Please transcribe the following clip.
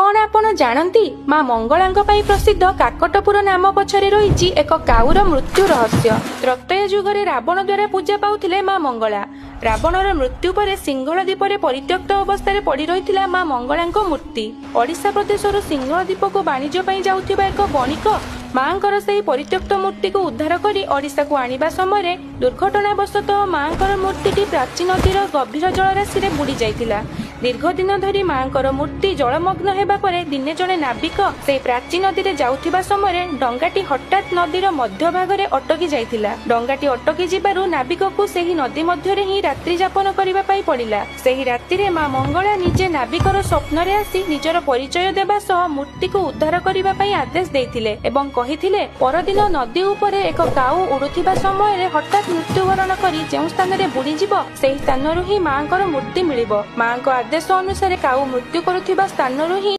କଣ ଆପଣ ଜାଣନ୍ତି, ମା ମଙ୍ଗଳାଙ୍କ ପାଇଁ ପ୍ରସିଦ୍ଧ କାକଟପୁର ନାମ ପଛରେ ରହିଛି ଏକ କାଉର ମୃତ୍ୟୁ ରହସ୍ୟ। ତ୍ରେତୟା ଯୁଗରେ ରାବଣ ଦ୍ୱାରା ପୂଜା ପାଉଥିଲେ ମା ମଙ୍ଗଳା। ରାବଣର ମୃତ୍ୟୁ ପରେ ସିଂହଳ ଦ୍ୱୀପରେ ପରିତ୍ୟକ୍ତ ଅବସ୍ଥାରେ ପଡ଼ି ରହିଥିଲା ମା ମଙ୍ଗଳାଙ୍କ ମୂର୍ତ୍ତି। ଓଡ଼ିଶା ପ୍ରଦେଶରୁ ସିଂହଳ ଦ୍ୱୀପକୁ ବାଣିଜ୍ୟ ପାଇଁ ଯାଉଥିବା ଏକ ବଣିକ ମାଙ୍କର ସେହି ପରିତ୍ୟକ୍ତ ମୂର୍ତ୍ତିକୁ ଉଦ୍ଧାର କରି ଓଡ଼ିଶାକୁ ଆଣିବା ସମୟରେ ଦୁର୍ଘଟଣାବଶତଃ ମାଙ୍କର ମୂର୍ତ୍ତିଟି ପ୍ରାଚୀ ନଦୀର ଗଭୀର ଜଳରାଶିରେ ବୁଡ଼ି ଯାଇଥିଲା। ଦୀର୍ଘ ଦିନ ଧରି ମାଙ୍କର ମୂର୍ତ୍ତି ଜଳମଗ୍ନ ହେବା ପରେ ଦିନେ ଜଣେ ନାବିକ ସେହି ପ୍ରାଚୀ ନଦୀରେ ଯାଉଥିବା ସମୟରେ ଡଙ୍ଗାଟି ହଠାତ୍ ନଦୀର ମଧ୍ୟଭାଗରେ ଅଟକି ଯାଇଥିଲା। ଡଙ୍ଗାଟି ଅଟକି ଯିବାରୁ ନାବିକକୁ ସେହି ନଦୀ ମଧ୍ୟରେ ହିଁ ରାତ୍ରି ଯାପନ କରିବା ପାଇଁ ପଡ଼ିଲା। ସେହି ରାତିରେ ମା ମଙ୍ଗଳା ନିଜେ ନାବିକର ସ୍ୱପ୍ନରେ ଆସି ନିଜର ପରିଚୟ ଦେବା ସହ ମୂର୍ତ୍ତିକୁ ଉଦ୍ଧାର କରିବା ପାଇଁ ଆଦେଶ ଦେଇଥିଲେ ଏବଂ କହିଥିଲେ, ପରଦିନ ନଦୀ ଉପରେ ଏକ କାଉ ଉଡୁଥିବା ସମୟରେ ହଠାତ୍ ମୃତ୍ୟୁବରଣ କରି ଯେଉଁ ସ୍ଥାନରେ ବୁଡ଼ିଯିବ, ସେହି ସ୍ଥାନରୁ ହିଁ ମାଙ୍କର ମୂର୍ତ୍ତି ମିଳିବ। ମାଙ୍କ ଆଦେଶ ଅନୁସାରେ କାଉ ମୃତ୍ୟୁ କରୁଥିବା ସ୍ଥାନରୁ ହିଁ